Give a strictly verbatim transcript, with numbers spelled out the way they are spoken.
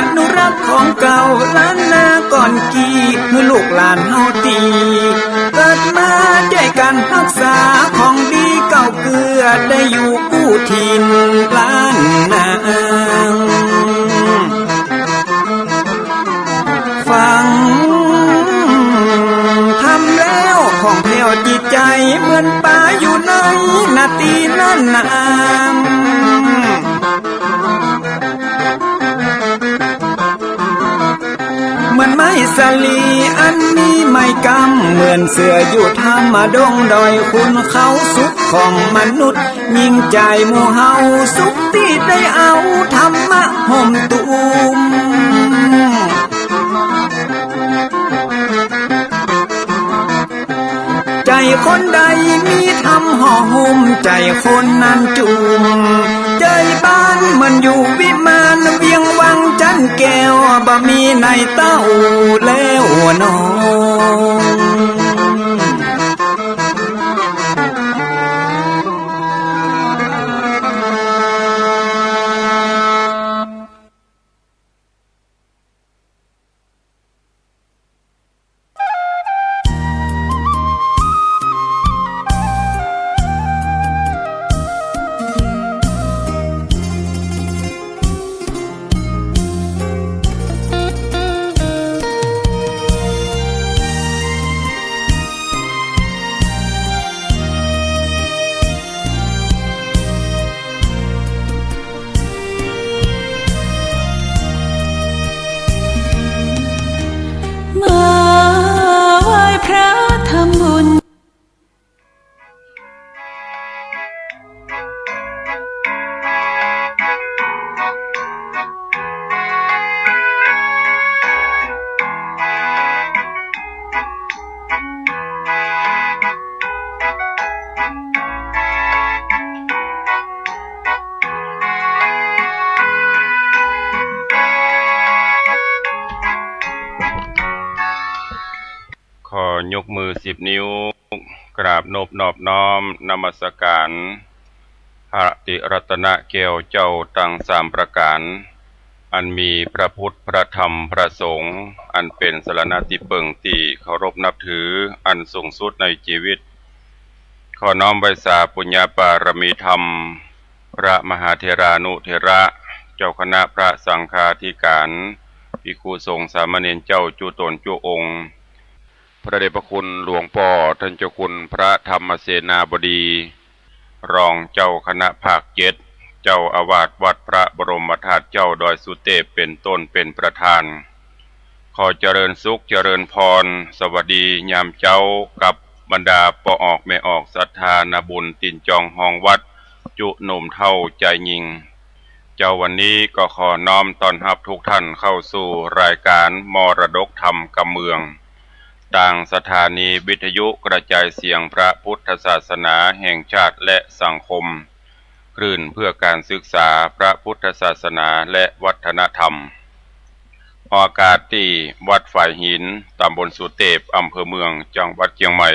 อนุรักษ์ของเก่าล้านนาก่อนกี้ หื้อลูกหลานเฮาตี้เกิดมาจ้วยกั๋นฮักษาของดีเก่าเกื้อ ได้อยู่กู้ถิ่นล้านนา ฟังธรรมแล้วผ่องแผ้วจิตใจ๋ เหมือนป๋าอยู่ในนาตี้นั้นนา เหมือนไม้สาลีอันมีไม้กำ เหมือนเสื้ออยู่ถ้ำดงดอย ขุนเขาสุขของมนุษย์ ยิ่งใจ๋หมู่เฮาสุขตี้ได้เอาธรรมะห่มตุ้ม ใจ๋คนใดมีธรรมห่อหุ้ม ใจ๋คนนั้นจุ่ม ใจ๋บ้านเหมือนอยู่วิมาน เวียงวังจันแก้ว บ่มีในเต้าแล้วน้อง มาไหว้พระทำบุญ ขอยกมือสิบนิ้ว กราบนบนอบน้อมนมัสการ พระติรัตนแก้วเจ้าตังสามประก๋าน อันมีพระพุทธ พระธรรม พระสงฆ์ อันเป๋นสรณะตี้เปิงตี้เคารพนับถืออันสูงสุดในจีวิต ขอน้อมไหว้สาปุญญบารมีธรรม พระมหาเถรานุเถระ เจ้าคณะพระสังฆาธิการ ภิกขุสงฆ์สามเณรเจ้าจุ๊ต๋นจุ๊องค์ พระเดชพระคุณหลวงป้อต้านเจ้าคุณพระธรรมเสนาบดี รองเจ้าคณะภาคเจ็ด เจ้าอาวาสวัดพระบรมธาตุเจ้าดอยสุเตพ เป๋นต้นเป๋นประธาน ขอเจริญสุขเจริญพร สวัสดียามเจ๊ากับบรรดาป้อออกแม่ออกศรัทธานาบุญตี๋นจองฮองวัด จุ๊หนุ่มเฒ่าจายญิง เจ๊าวันนี้ก็ขอน้อมต้อนฮับทุกท่านเข้าสู่รายการมรดกธรรมกำเมือง ตางสถานีวิทยุกระจายเสียงพระพุทธศาสนาแห่งชาติและสังคม คลื่นเพื่อการศึกษาพระพุทธศาสนาและวัฒนธรรม ออกอากาศตี้วัดฝายหิน ตำบลสุเตพ อำเภอเมือง จังหวัดเจียงใหม่